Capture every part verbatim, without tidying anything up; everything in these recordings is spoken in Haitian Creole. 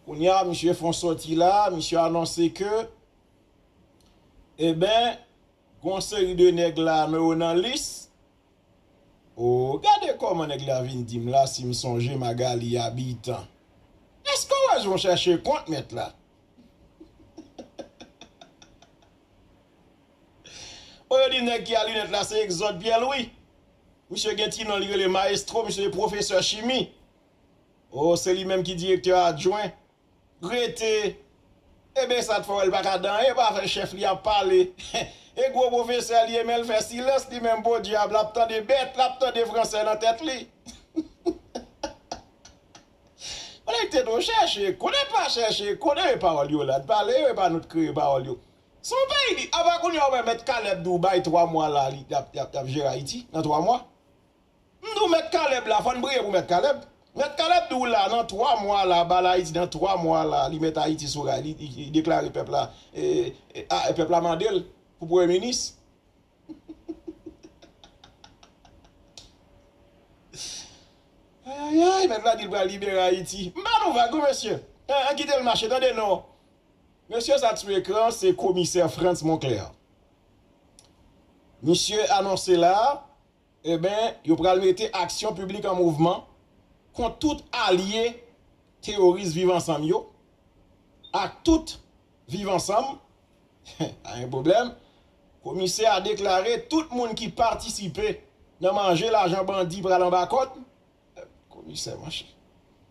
Kounye a, misye fè yon sòti la, misye anonse ke, eben, gon seri de nèg la, nou yo nan lis. O, gade kòman nèg la vin di m la, si m sonje Magalie Habitant. Èske w wè jan w chèche kont, mèt la? O, yo di nèg ki a linèt la se Exode Pierre Louis. Misye gen ti non, li rele Maestro, misye se pwofesè chimi. O, se li menm ki direktè adjwen. Rete. Eben, sa t fè w wè l pa ka di anyen, pa fè chèf li ap pale. E gwo pwofesè li ye, men l fè silans, li menm podyab, l ap tande bèt, l ap tande fransè nan tèt li. Konekte nou, chèche, konnen pa chèche, konnen pawòl yo la, pale yo, e pa nou t kreye pawòl yo. Se yon peyi li, apa kounye a w wè Mèt Caleb di w bay twa mwa la, li, y ap, y ap, y ap jere Ayiti nan twa mwa? M di w Mèt Caleb la, fò n priye pou Mèt Caleb. Mèt Caleb di w la, nan twa mwa la, bal Ayiti, nan twa mwa la, li met Ayiti sou ray, li, li, li deklare pèp la, e, e, a, pèp la mande l pou premye minis. Ayayay, mèt la di l pral libere Ayiti. M ba nou vag, wi, mesye. An, an kite l mache, tande non. Mesye sa k sou ekran, se komisè Frantz Monclair. Misye anonse la, eben, yo pral mete Aksyon Piblik an mouvman kont tout alye teyoris Viv Ansanm yo, ak tout Viv Ansanm, pa gen pwoblèm. Komisè a deklare tout moun ki patisipe nan manje lajan bandi pral anba kòd. Komisè, monchè.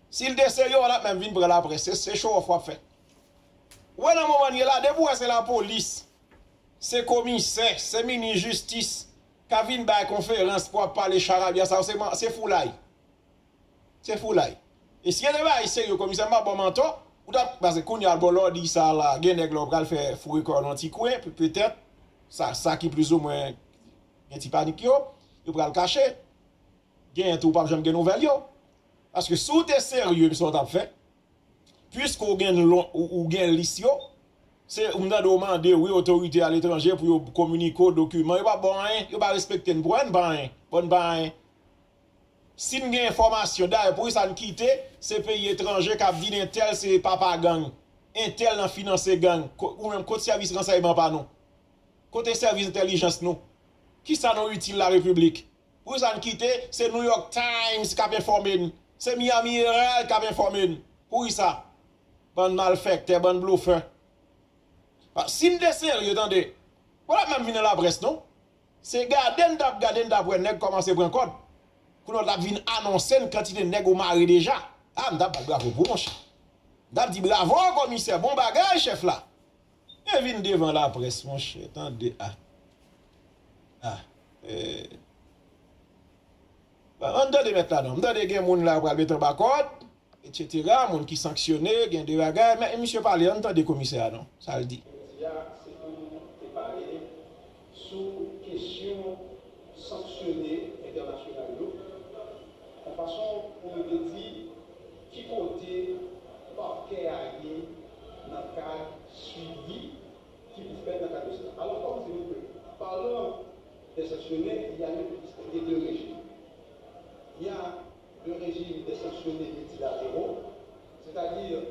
Si l te serye, w t ap menm vin pran laprès. Se, se show off w ap fè. Ou wè nan moman n ye la, depi w wè se lapolis, se komisè, se minis jistis k ap vin bay konferans pou ap pale charabya sa yo, se man-, se foulay. Se foulay. E si yo te bay serye, komisè, m pa ba w manti, ou t ap, paske kounye a, bon, lè w di sa la, gen nèg la w pral fè foure kò w nan ti kwen, pe-, petèt, sa, sa ki plizoumwen gen ti panik yo, yo pral kache. Genyen tou, w p ap janm gen nouvèl yo. Paske si w te serye, se sa w t ap fè. Piske w gen lon-, ou, ou gen lis yo, se, m tande w mande, wi, otorite aletranje pou yo kominike w dokiman. Yo p ap ba w anyen, yo pa respekte n pou anyen, n pa anyen. Bon, n pa anyen. Si n gen enfòmasyon, dayè, poukisa n kite se peyi etranje k ap di n entèl se papa gang, entèl nan finanse gang, ko-, ou menm kot sèvis ransèyman pa nou? Kote sèvis entèlijans nou? Kisa nou itil larepiblik? Poukisa n kite se New York Times k ap enfòme n, se Miami Herald k ap enfòme n? Poukisa? Bann malfèktè, bann blofè. Pa, si n te serye, tande, w pa t ap menm vin nan laprès, non. Se gade n t ap gade, n t ap wè nèg kòmanse pran kòd. Kounye a w t ap vin anonse n kantite nèg ou mare deja. A, m t ap bat bravo pou w, monchè. M t ap di bravo, komisè, bon bagay, chèf la. Men vin devan laprès, monchè, tande, a. A, e. Bon, ann tande mèt la non. M tande gen moun la yo pral mete anba kòd, etsetera, moun ki sanksyone, gen de bagay, men misye pale, ann tande komisè a non, sa l di. Jodi a, se pou nou te pale sou kesyon sanksyone entènasyonal yo, yon fason pou nou te di ki kote pakè a ye nan kad swivi ki pou fèt nan kad dosye a. Alò, kòm di nou ke, parlant des sanctionnés, il y a lieu de distinguer deux régimes. Il y a le régime des sanctionnés multilatéraux, c'est-à-dire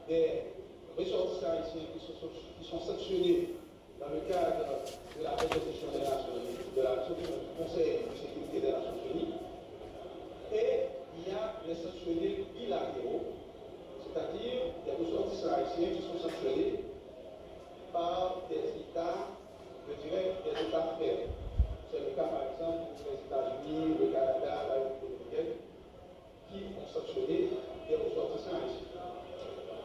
des ressortissants haïtiens qui sont, qui sont sanctionnés dans le cadre de la résolution des Nations Unies, de la résolution du Conseil de sécurité des Nations Unies, et il y a les sanctionnés bilatéraux, c'est-à-dire des ressortissants haïtiens qui sont sanctionnés par des États, je dirais, des États frères. C'est le cas, par exemple, des États-Unis, le Canada, la République dominicaine, qui ont sanctionné des ressortissants haïtiens.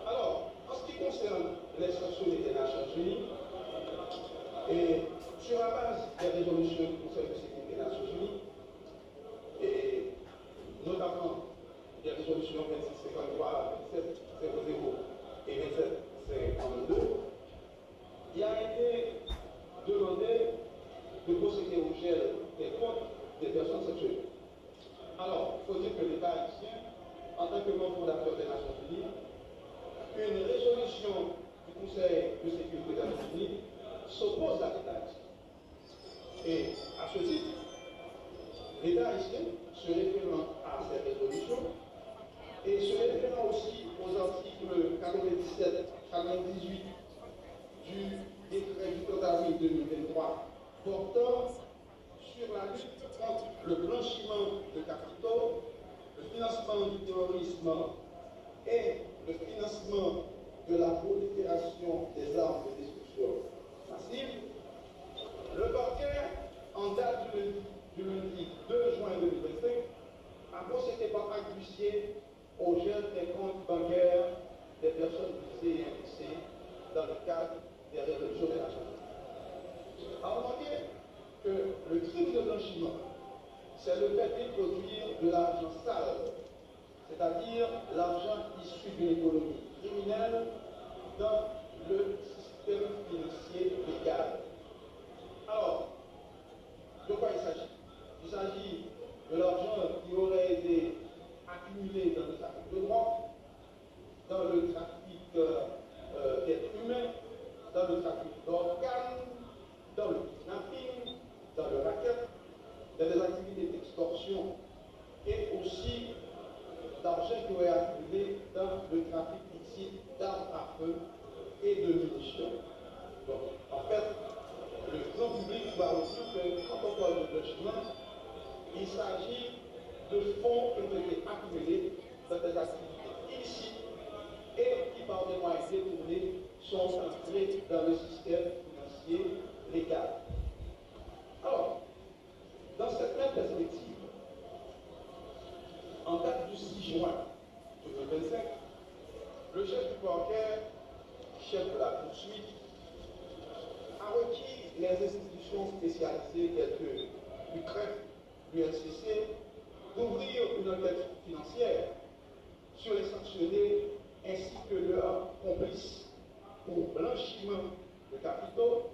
Alors, en ce qui concerne les sanctionnés des Nations Unies, et sur la base des résolutions du Conseil de sécurité des Nations Unies, et notamment des résolutions portant sur la lutte contre le blanchiment de capitaux, le financement du terrorisme et le financement de la prolifération des armes de destruction massive, le parquet, en date du lundi, du lundi deux juin deux mille vingt-cinq, a procédé par acte d'huissier au gel des comptes bancaires des personnes visées et indexées dans le cadre des révolutions de la jeunesse. À remarquer que le crime de blanchiment, c'est le fait d'introduire de l'argent sale, c'est-à-dire l'argent issu d'une économie criminelle, dans le système financier légal. Alors, de quoi il s'agit? Il s'agit de l'argent qui aurait été accumulé dans le trafic de drogue, dans le trafic euh, euh, d'êtres humains, dans le trafic d'organes, dans le kidnapping, dans le racket, dans des activités d'extorsion et aussi d'argent qui aurait accumulé dans le trafic illicite d'armes à feu et de munitions. Donc, en fait, le grand public doit retenir que quand on parle de blanchiment, il s'agit de fonds qui ont été accumulés dans des activités illicites et qui, par des moyens détournés, sont entrés dans le système financier légal. Alors, dans cette même perspective, en date du six juin deux mille vingt-cinq, le chef du parquet, chef de la poursuite, a requis les institutions spécialisées telles que l'UCREF, l'ULCC, d'ouvrir une enquête financière sur les sanctionnés ainsi que leurs complices pour blanchiment de capitaux,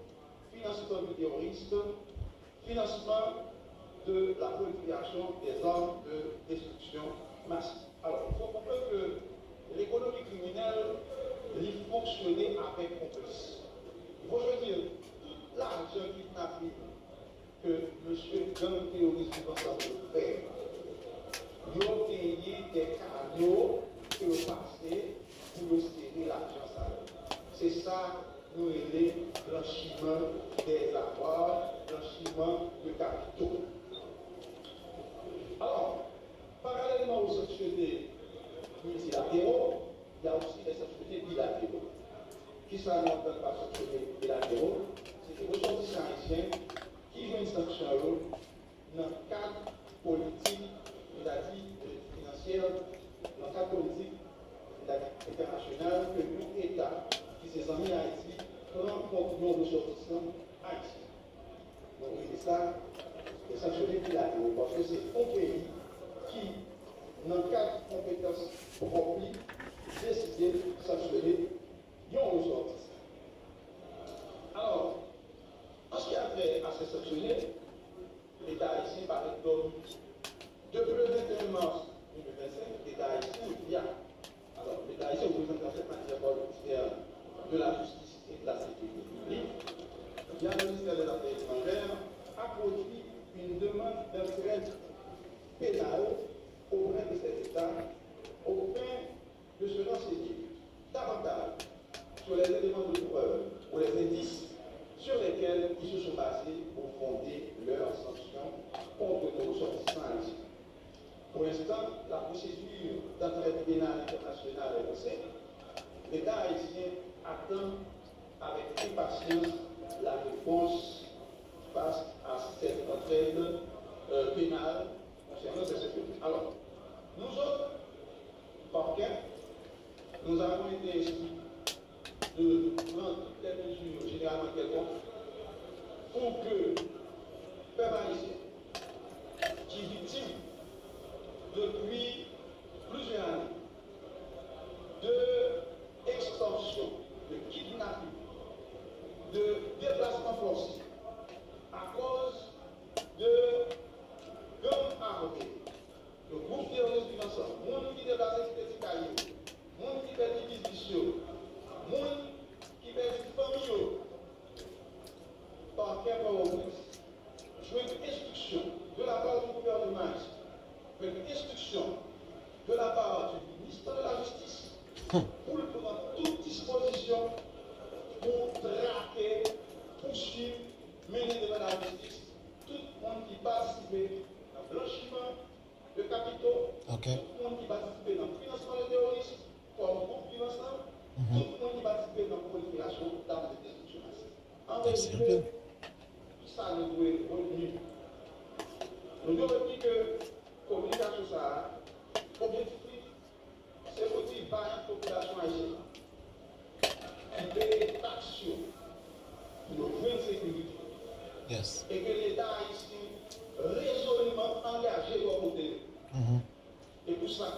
financement du terrorisme, financement de la prolifération des armes de destruction massive. Alors, il faut comprendre que l'économie criminelle, li fonksyone avèk konplis. Vwè, je veux dire, tout lajan kidnaping ke mesye gang teworis Viv Ansanm yo fè, yo genyen de kano ke yo pase pou yo sere lajan sa yo. Se sa nou rele blanchiman des avoirs, blanchiman de capitaux. Alors, parallèlement aux sanctionnés multilatéraux, il y a aussi les sanctionnés bilatéraux. Kisa nou antann pa sanctionnés bilatéraux? Se te resòtisan ayisyen ki jwenn sanksyon yo nan kad politik, sètadi finansyè, nan kad politik, sètadi entènasyonal, ke yon Eta ki se zanmi Ayiti pran kont yon resòtisan ayisyen. Nou rele sa de sanksyone bilatero, paske se yon peyi ki, nan kad konpetans pwòp li, deside sanksyone yon resòtisan. Alors, en ce qui a trait à ces sanctionnés, Leta ayisyen parèt dòmi. Depi le venteyen mas de mil vennsenk, Leta ayisyen, via, alors, Leta ayisyen reprezante an fèt matière par le ministère de la Justice et de la Sécurité publique, via le ministère des Affaires étrangères, a produit une demande d'entraide pénale auprès de cet État, au fin de se renseigner davantage sur les éléments de preuve ou les indices sur lesquels ils se sont basés pour fonder leurs sanctions contre nos ressortissants haïtiens. Pour l'instant, la procédure d'entraide pénale internationale est lancée. L'État haïtien attend avec impatience la réponse face à cette entraide euh, pénale concernant ces secteurs. Alors, nous autres, parquet, nous avons été instruits de prendre toutes les mesures généralement quelconques pour que peuple haïtien, qui est victime depuis plusieurs années de extorsion, de kidnapping, de déplacement forcé à cause de gang armé, de groupe terroriste Viv Ansanm, moun ki deplase kite ti kay yo, moun ki pèdi biznis yo, moun ki pèdi fanmi yo, parquet Pòtoprens jwenn enstriksyon de la part du gouvernement, jwenn enstriksyon de la part du ministre de la Justice pou l pran tout dispozisyon pou trake, pouswiv mennen devan lajistis tout moun ki patisipe nan blanchiman de kapito, Ok. Tout moun ki patisipe nan finansman de teworis, kòm gwoup finansman, tout moun ki patisipe nan proliferasyon dam de destriksyon masiv. An Mèsi rezime, anpil. kisa nou dwe retni? Nou dwe retni ke kominikasyon sa a, objektif li, se pou di bay popilasyon ayisyen an ki peye taks yo pou yo jwenn sekirite. Yes. E ke Leta ayisyen rezolman angaje bò kote yo. Mhm. E pou sa,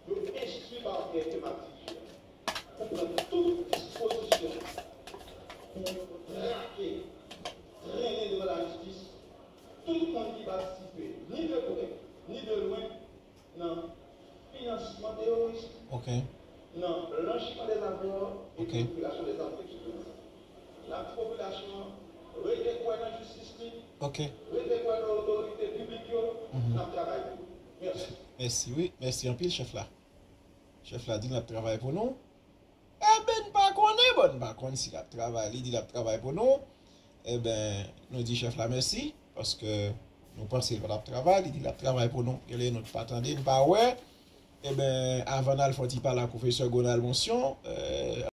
yo enstwi parkè ke m ap dirije a pou pran tout dispozisyon pou trake, trennen devan lajistis tout moun ki patisipe, ni de prè, ni de lwen, nan finansman teworis, Ok. nan blanchiman dèzafè e Ok. sirkilasyon dèzam, etsetera. N ap di popilasyon an, rete kwè nan jistis li, Ok. rete kwè nan otorite piblik yo, n ap travay pou yo. Mèsi. Mèsi, wi. Mèsi anpil, chèf la. Chèf la di l ap travay pou nou. Eben, n pa konnen, bon, n pa konn si l ap travay. Li di l ap travay pou nou. Eben, nou di chèf la mèsi, paske nou panse l pa t ap travay, li di l ap travay pou nou. Genlè nou pa tande, n pa wè. Eben, avan n al fè yon ti pale ak pwofesè Gonald Moncion, euh,